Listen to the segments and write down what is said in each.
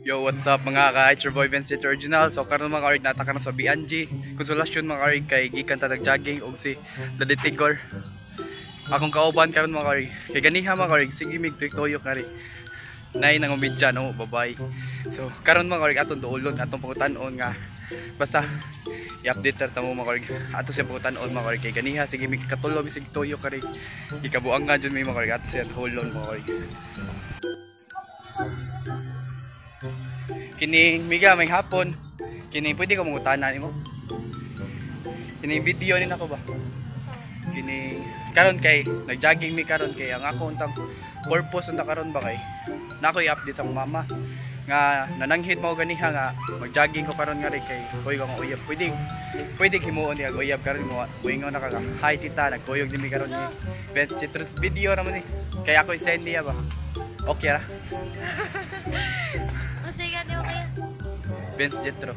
Yo, what's up, mga ka? It's your boy Vince Jeter Original. So karon, mga kaorg, nata karon sa BNG Konsolasyon, mga kaorg, kay gikan ta jogging og si Daddy Tigor. Akong kauban karon, mga kaorg. Kay ganiha, mga kaorg, sige mig tuyok kari. Nay nang umidya no, bye-bye. So karon, mga kaorg, atong duolon, atong pangutan-on nga basta i-update ta mo, mga kaorg. Ato siya pangutan-on, mga kaorg, kay ganiha sige mig katulo bisig tuyok kari. Gikabuang nga jud mi, mga kaorg, ato siya duolon, mga kaorg. Kining miga may hapon. Kining pwede ko mangutana nimo. Kining video ni nako ba? Kining karon kay nagjogging mi karon kay ang ako untang purpose unta karon ba kay na ako i-update sa akong mama nga nananghid mo ganiha nga magjogging ko karon nga rin kay koy ko ang uyab, pwede pwede himuon niya uyab karon mo moingon na ka nga, "Hi tita, nagkuyog ni mi karon ni Benz Citrus." Video raman ni kay ako i-send niya ba, okay ra? O sige, di mo kaya. Benz Jetro.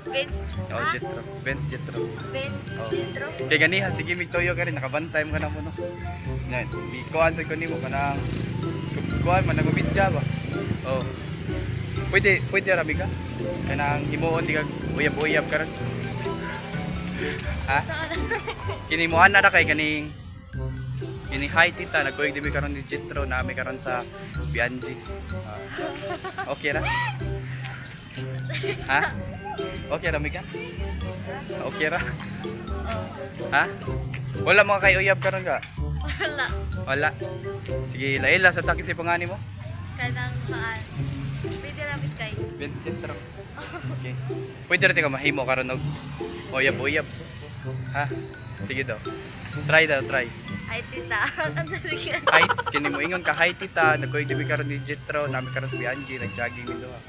Vince. Oh. Ha? Jetro, Benz Jetro. Vince Oh. Jetro. Kay ganiha sige mig toyo ka rin nakabantay mo ka na mo no. Yan, di kuan sa kunin mo kanang kuan man nagubidya ba. Oh. Pwede pwede ra ka. Kanang himuon di ka uyab-uyab karon. Ha? Saan? Kini mo ana ra kay kaning kini, "Hi tita, nagkuyog di mi karon ni Jetro, nami karon sa BNG." Ah. Okay ra? Ha? Okay ra, Mika? Okay ra? Oh. Ha? Wala mga kay uyab karon ka? Wala. Wala. Sige, laila sa takin si pangani mo. Kanang kaan. Pwede ra kay. Vince Jetro. Okay. Pwede rin ka mahimo karon og uyab-uyab. Ha? Sige daw. Try daw, try. Hi tita. Ano, sige. Hi, kini mo ingon ka, "Hi tita, nagkuyog di mi karon ni Jetro, nami karon sa BNG, nag-jogging mi duha."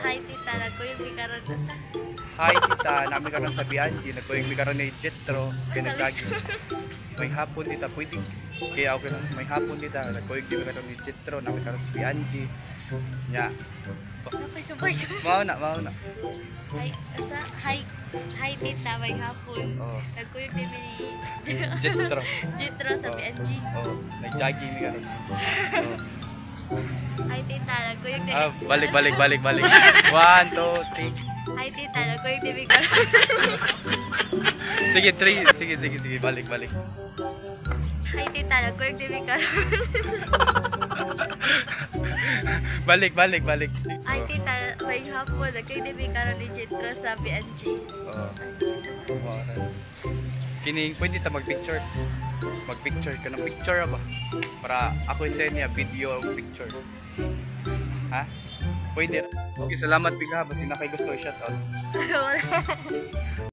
Hi tita, nagkuyog mi karon sa. Hi tita, nami karon sa BNG, nagkuyog mi karon ni Jetro, kay nag-jogging. May hapon tita, pwede. Kaya okay lang, may hapon tita, nagkuyog di mi karon ni Jetro, nami karon sa BNG. Nya. Napay subay ka. Mao na, mao na. Hi, asa? Hi. Hi tita, may hapon. Oh, Nagkuyog di mi ni Jetro. Jetro sa Oh. BNG. Oh, nag-jogging mi karon. Oh. Hi tita, nagkuyog di Ah, balik, balik, balik, balik. One, two, three. Hi tita, nagkuyog di mi karon. Sige, three. Sige, sige, sige. Balik, balik. Hi tita, nagkuyog di mi karon. Balik, balik, balik. Hi tita, may hapon. Nagkuyog di mi karon ni Jetro sa BNG. Oh. Oh. Kining pwede ta mag-picture. Mag-picture ka ng picture ba? Para ako i-send niya video o picture. Ha? Pwede ra. Okay, salamat bigla. Basta na kay gusto i-shout out. Wala.